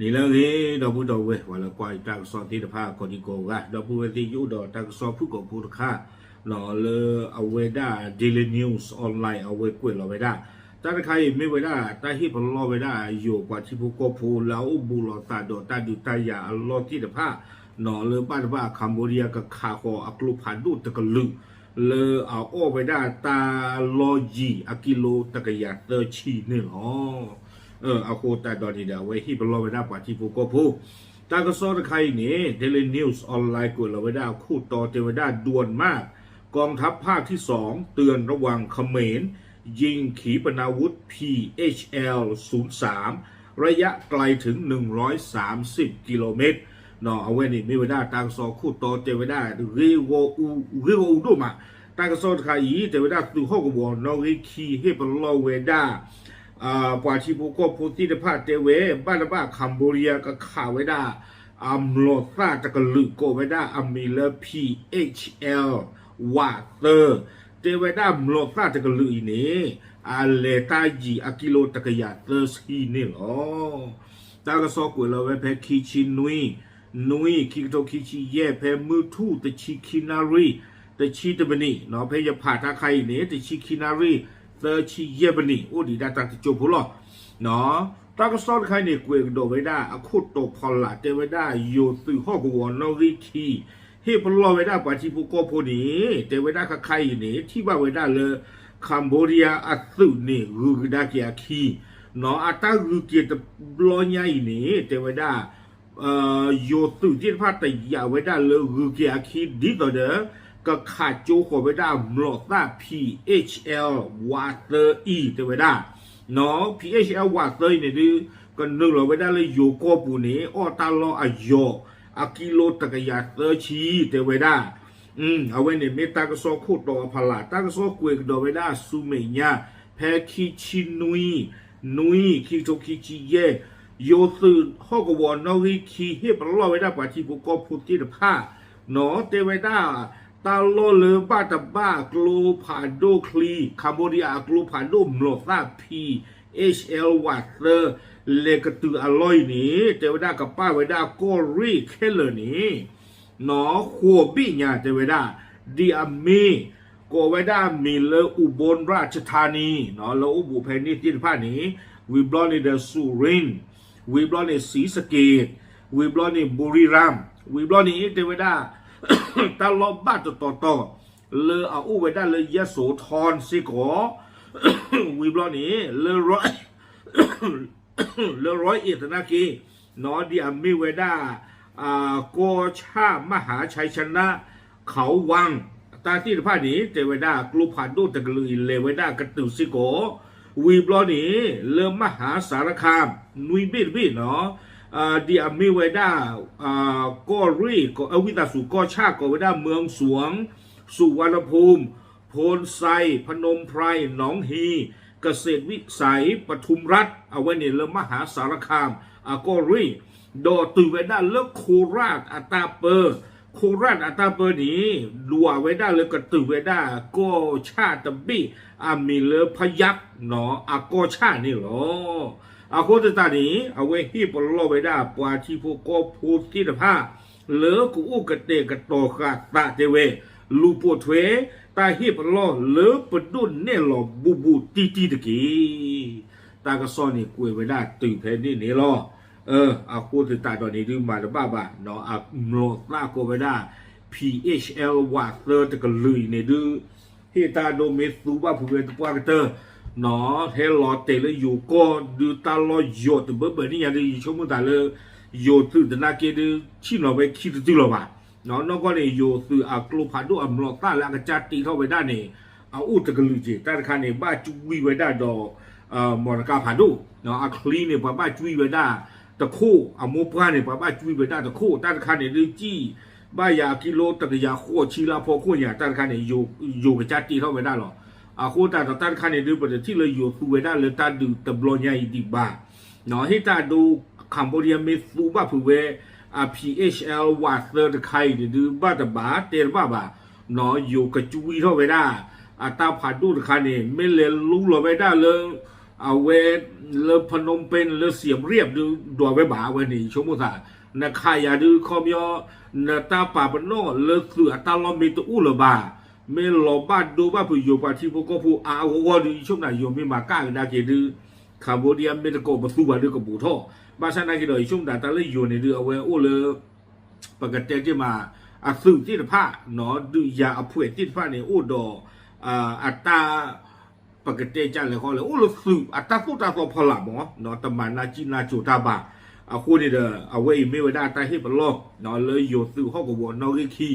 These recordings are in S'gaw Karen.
နံၤလၢအဂ့ၤ ဒီပုၢ်ဒီဝဲၢ် ပှၤလၢကွၢ်တၢ်ကစီၣ်သ့ၣ်တဖၣ် ကိးဒံကိးဂၤ ဒီပုၢ်ဝဲၢ်သ့ၣ် ယအိၣ်ဒီးတၢ်ကစီၣ်ဖုၣ်ကိာ်ဖိတခါ လၢအဝဲဒၣ် Daily News Online အဝဲကွဲးလီၤဝဲဒၣ် တၢ်တခါအံၤမ့ၢ်ဝဲဒၣ် တၢ်ဟ့ၣ်ပလီၢ်ဝဲဒၣ်ယိၤပှၤထံဖိကီၢ်ဖိလၢအအိၣ်ဘူးလိာ်သးဒီးတၢ်ဒုးတၢ်ယၤအလီၢ်သ့ၣ်တဖၣ် လၢဘၣ်တဘၣ် Cambodia ကခးဃီၤအကျိဖးဒိၣ်တကလုာ် လၢအအီၣ်ဝဲဒၣ်တၢ်လီၢ်ယံၤအကံလိတကယၤသၢဆံန့ၣ်လီၤ. အဃိသတးဒီးန့ၣ်ဒီး အဝဲဟ့ၣ်ပလီၢ်ဝဲဒၣ်ပှၤထံဖိကီၢ်ဖိ တၢ်ကစီၣ်တခါအံၤန့ၣ် Daily News Online ကွဲးလီၤဝဲဒၣ်အခိၣ်တီတဲဝဲဒၣ် ด่วนมาก กองทัพภาคที่สอง เตือนระวังเขมร ยิงขีปนาวุธ พีเอชแอล ศูนย์สาม ระยะไกลถึง หนึ่งร้อยสามสิบกิโลเมตร အဝဲန့ၣ်မ့ၢ်ဝဲဒၣ်တၢ်ကစီၣ်ခိၣ်တီတဲဝဲဒၣ် ဂ့ၢ်ဂီၢ်အူဒိၣ်မး တၢ်ကစီၣ်တခါအံၤ တဲဝဲဒၣ်သုးဟီၣ်ကဝီၤနီၣ်ဂံၢ်ခံဟ့ၣ်ပလီၢ်ဝဲဒၣ် ပှၤထံဖိကီၢ်ဖိသ့ၣ်တဖၣ်တဲဝဲ ဘၣ်တဘၣ် Cambodia ကခးဝဲဒၣ် အမျိာ်သၣ်တကလုာ်ကိးဝဲဒၣ်အမံၤလၢ ဖံးအ့ၣ်ၡ်အဲလ် ဝးသၢ တဲဝဲဒၣ်မျိာ်သၣ်တကလုာ်အံၤန့ၣ် အလဲၤတၢ်ယံၤအကံလိတကယၤသၢဆံန့ၣ်လီၤ. တၢ်ကစီၣ်ကွဲးလီၤဝဲဖဲခံဆံနွံ နွံ ခံကထိခံဆံယဲၢ် ဖဲမုၢ်ထူၣ်တဆံခံနၣ်ရံၣ် တဆံတမံးနံး ဖဲယဖးတၢ်ခါအံၤန့ၣ် တဆံခံနၣ်ရံၣ် သၢဆံယဲၢ်မံးနံး အိၣ်ဒံးဒၣ်တၢ်တကၠိဖိလီၤ. တၢ်ကစီၣ်တခါအံၤန့ၣ် ကွဲးကဒီးဝဲဒၣ်အခိၣ်တီဖီလာ် တဲဝဲဒၣ်ယိၤသုးဟီၣ်ကဝီၤနီၣ်ဂံၢ်ခံ ဟ့ၣ်ပလီၢ်ဝဲဒၣ်ပှၤထံဖိကီၢ်ဖိန့ၣ် တဲဝဲဒၣ်ခါခါအံၤန့ၣ် ထံၣ်ဘၣ်ဝဲဒၣ်လၢ Cambodia အသုးန့ၣ် ဂုၤကဒါက့ၤအခံ နီၢ်အတၢ်ဂုၤက့ၤတဘျီညါအံၤန့ၣ် တဲဝဲဒၣ် ယိၤသုးသ့ၣ်တဖၣ်တယာ်ဝဲဒၣ်လၢဂုၤက့ၤအခံ ဒ်သိးဒီး ကခးကၠိဃီၤဝဲဒၣ်မျိာ်သၣ် ဖံးအ့ၣ်ၡ်အဲလ် ဝးသၢအံၤ တဲဝဲဒၣ် နီၢ် ဖံးအ့ၣ်ၡ်အဲလ် ဝးသၢအံၤန့ၣ်ဒုး ကနုာ်လီၤဝဲဒၣ်လၢယိၤကီၢ်ပူၤန့ၣ် အီၣ်တၢ်လီၢ်အယီၤ အကံလိတကယၤသၢဆံ တဲဝဲဒၣ် အဝဲန့ၣ်မ့ၢ်တၢ်ကစီၣ်ခိၣ်တီအဖီလာ် တၢ်ကစီၣ်ကွဲးကဒီးဝဲဒၣ်ဆူမဲာ်ညါ ဖဲခံဆံနွံ နွံ ခံကထိခံဆံယဲၢ် ယိၤသုးဟီၣ်ကဝီၤနီၣ်ဂံၢ်ခံ ဟ့ၣ်ပလီၢ်ဝဲဒၣ်ပှၤထံဖိကီၢ်ဖိသ့ၣ်တဖၣ် နီၢ် တဲဝဲဒၣ် တၢ်လီၢ်လၢဘၣ်တဘၣ်ကျိဖးဒိၣ်ချံ Cambodia အကျိဖးဒိၣ်မျိာ်သၣ် ဖံးအ့ၣ်ၡ်အဲလ် ဝးသၢ လဲၤကတုၤအလီၢ်အံၤန့ၣ် တဲဝဲဒၣ်ကပၣ်ဝဲဒၣ်ကီၢ်ရ့ၣ်ခဲလၢာ်န့ၣ် နီၢ် ဃိးဘ့ၣ်ညါ တဲဝဲဒၣ် ဒ်အမ့ၢ် ကိးဝဲဒၣ်မံၤလၢ อุบลราชธานี နီၢ် လၢအိၣ်ဘူးဖဲန့ၣ်သ့ၣ်တဖၣ်န့ၣ် ဝံၤဘျီန့ၣ်ဒီး สุรินทร์ ဝံၤဘျီန့ၣ် ศรีสะเกษ ဝံၤဘျီန့ၣ် บุรีรัมย์ ဝံၤဘျီန့ၣ် တဲဝဲဒၣ် တၢ်လီၢ်ဘၣ်တတီၤတီၤ လၢအအိၣ်ဝဲဒၣ်လၢ ยโสธร စ့ၢ်ကီး ဝံၤဘျီန့ၣ် လၢ လၢ ร้อยเอ็ด သနာ်က့ နီၢ် ဒ်အမ့ၢ်ဝဲဒၣ် ကီၢ်ဆၣ် มหาชัยชนะ เขาวัง တၢ်သ့ၣ်တဖၣ်န့ၣ် တဲဝဲဒၣ်ကျိဖးဒိၣ်တကလုာ်အံၤ လဲၤဝဲဒၣ်ကတုၤစ့ၢ်ကီး ဝံၤဘျီန့ၣ် လၢ มหาสารคาม နွံဘ့ၣ်တဘ့ၣ်နီၢ် ဒ်အမ့ၢ်ဝဲဒၣ် ကီၢ်ရ့ၣ် ဝံသးစူၤ ကီၢ်ဆၣ် ကိးဝဲဒၣ် เมืองสวง สุวรรณภูมิ โพนไซ พนมไพร หนองฮี เกษตรวิสัย ปทุมรัฐ အဝဲန့ၣ်လၢ มหาสารคาม အကီၢ်ရ့ၣ် ဒီးတုၤဝဲဒၣ်လၢ โคราช အတၢ်ပၢ โคราช အတၢ်ပၢန့ၣ် ဒွးဝဲဒၣ်လၢကတုၤဝဲဒၣ်ကီၢ်ဆၣ်တဘ့ၣ် အမံၤလၢ พยัคฆ์ နီၢ် အကီၢ်ဆၣ်န့ၣ်လီၤ. အဃိသတးန့ၣ် အဝဲဟ့ၣ်ပလီၢ်ဝဲဒၣ်ပှၤထံဖိကီၢ်ဖိသ့ၣ်တဖၣ် လၢကအိၣ်ကတဲာ်ကတီၤဃာ်သးတဲဝဲ လူၤပိာ်ထွဲ တၢ်ဟ့ၣ်ပလီၢ်လၢပဒိၣ်နဲၣ်လီၤဘူးဘူးတံၢ်တံၢ်တက့ၢ်. တၢ်ကစီၣ်န့ၣ်ကွဲးဝဲဒၣ်တုၤဖဲန့ၣ်န့ၣ်လီၤ. အဃိသတးဒီးန့ၣ်ဒုးမၤတဘၣ်ဘၣ် အမျိာ်သၣ်ကိးဝဲဒၣ် ဖံးအ့ၣ်ၡ်အဲလ် ဝးသၢတကလုာ်အံၤန့ၣ်ဒုး ဟ့ၣ်တၢ်ဒိမ့ၢ်သူဘၣ်ဖုးဝဲသပှၢ်ကတၢၢ် နီၢ် ဟဲလီၤတဲာ်လၢယိၤကီၢ်ဒုးတၢ်လီၢ်ယီၤတဘၢဘၢန့ၣ်ညါဒုး ယဆိကမိၣ်သးလၢ ယိၤသုးသနာ်က့ဒုး ဆ့ၣ်နီၤဝဲခံတတုၤလီၤဘၣ်. နီၢ် နီၢ်ကီၢ်န့ၣ် ယိၤသုးအကျိဖးဒိၣ်အမျိာ်သၣ်လၢအကစၢ်တ့ထီၣ်ဝဲဒၣ်န့ၣ် အအိၣ်တကလုာ်က့ၤ တၢ်တခါန့ၣ် ဘၣ်ကွံာ်ဝဲဒၣ်ဒီး မော်တော်ကား ဖးဒိၣ် အချံန့ၣ် ပှၤဘၣ်ကွံာ်ဝဲဒၣ်တခိၣ် အမိၢ်ပှၢ်န့ၣ် ပှၤဘၣ်ကွံာ်ဝဲဒၣ်တခိၣ် တၢ်တခါန့ၣ်ဒုးကံၣ် ဘၣ်ယၤကံလိတကယၤဃိးဆံလၢအဖီခိၣ်ညါ တၢ်တခါန့ၣ် ယိၤကစၢ်တ့ထီၣ်ဝဲဒၣ်လီၤ. အဃိသတးဒီးတၢ်တခါန့ၣ်ဒုး ပတထံၣ်လၢယိၤသူဝဲဒၣ်လၢတၢ်ဒုးတဘျီညါအံၤဒံးဘၣ်. ဟ့ၣ်တၢ်ဒိ Cambodia မ့ၢ်သူဘၣ်ဖုးဝဲ အ ဖံးအ့ၣ်ၡ်အဲလ် ဝးသၢတခါအံၤန့ၣ်ဒုး ဘၣ်တဘၣ်တဲတဘၣ်ဘၣ် ယိၤကကွံာ်ထီၣ်ဝဲဒၣ် အတၢ်ဖးဒိၣ်တခါန့ၣ် မ့ၢ်လဲၤလူလီၤဝဲဒၣ်လၢ အဝဲလၢ Phnom Penh လၢ Siem Reap ဒုး ဒွးဝဲဘၣ် အဝဲန့ၣ် ယဆိကမိၣ်သး နခးယၤဒုး ခီပညီ နတၢ်ပာ်ပနီၣ်လၢသုးအတၢ်လီၢ်မ့ၢ်တအိၣ်လၢၤဘၣ်, မ့ၢ်လီၤဘၣ်ဒိဘၣ်ဖုးယိၤပှၤထံဖိကီၢ်ဖိအါအါဂီၢ်ဂီၢ်ဒုး ယဆိကမိၣ်သး ယိၤမ့ၢ်မၤကၣ်ကဒါက့ၤဒုး Cambodia မ့ၢ်တကိးပသူဘၣ်ဒုးကဘူးထီၣ်, ဘၣ်ဆၣ်နာ်က့ဒီး ယဆိကမိၣ်သးတၢ်လၢယိၤန့ၣ်ဒုး အဝဲအိၣ်လၢ ပကတဲတ့ၢ်မး အသုးသ့ၣ်တဖၣ် ဒုးယၤအဖှဲးသ့ၣ်တဖၣ်န့ၣ် အိၣ်ဒီး အတၢ် ပကတဲကလဲၣ်ဃီလဲၣ် အိၣ်လၢသုးအတၢ်သိၣ်တၢ်သီဖီလာ်မး တမၤနၢ်ကံၣ်နၢ်ကၠိၤတၢ်ဘၣ်. အဃိန့ၣ်ဒီး အဝဲအံၤမ့ၢ်ဝဲဒၣ်တၢ်ဟ့ၣ်ပလီၢ် လၢယိၤသုးဟီၣ်ကဝီၤနီၣ်ဂံၢ်ခံ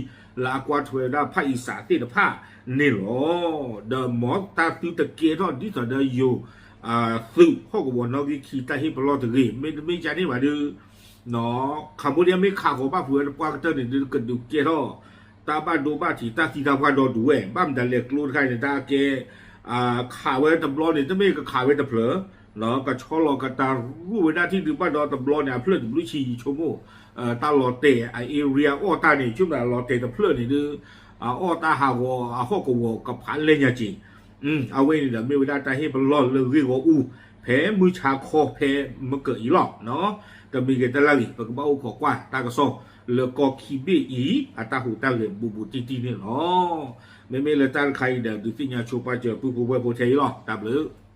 လၢအကွၢ်ထွဲဝဲဒၣ်ဖၣ်အံၤစးသ့ၣ်တဖၣ်န့ၣ်လီၤ. ဒီးမ်တၢ်သုတကဲထီၣ်ဒ်သိးဒီးယိၤ သုးဟီၣ်ကဝီၤနီၣ်ဂံၢ်ခံတၢ်ဟ့ၣ်ပလီၢ်တဂ့ၤ, မ့တမ့ၢ်ကန့ၣ်ဘၣ်ဒုး Cambodia မ့ၢ်ခးဃီၤဘၣ်ဖုးဝဲတပှၢ်ကတၢၢ်န့ၣ်ဒုး ကဒုးကဲထီၣ် တၢ်ဘၣ်ဒိဘၣ်ထံး တၢ်သံတၢ်ပှၢ်ဒီဒူၣ်ဝဲ, ဘၣ်မတၤလဲၣ်ကျိတခါအံၤန့ၣ် တၢ်ကဲ ခးဝဲတဘျီန့ၣ် တမ့ၢ်ကခးဝဲတဖျၢၣ် ကဆီလီၤကတၢ်ရူၢ်ဝဲဒၣ်ထံၣ်ဒုး ဘၣ်ဒီးတဘျီန့ၣ် အဖျၢၣ်တဘျုးဆံ ယဆိကမိၣ် တၢ်လီၤတဲာ်အ area အီၣ်တၢ်န့ၣ် ဆိကမိၣ်လီၤတဲာ်တဖျၢၣ်န့ၣ်ဒုး အအီၣ်တၢ်ဟးဂီၤအဟီၣ်ကဝီၤကဖးလဲၢ်ညါက့ၤ အဝဲန့ၣ်ဒီးမ့ၢ်ဝဲဒၣ်တၢ်ဟ့ၣ်ပလီၢ်လၢဂ့ၢ်ဂီၢ်အူ ဖဲမုၢ်ဆါခီဖဲမုၢ်ကၢၤအံၤလီၤ. တမံၤဂ့ၤတလၢ်ဂ့ၤ ပကဘၣ်အိၣ်ခိးကွၢ်တၢ်ကစီၣ်လၢကီၢ်ခံဘ့ၣ်အံၤ အတၢ်ဟူးတၢ်ဂဲၤဘူးဘူးတံၢ်တံၢ်န့ၣ်လီၤ. မ့မ့ၢ်လၢတၢ်တခါအံၤဒီး ဒုးသ့ၣ်ညါဆိပာ်စၢၤပုၢ်ဖိဝဲၢ်ဖိထဲအံၤလီၤ. တၢ်ဘျုး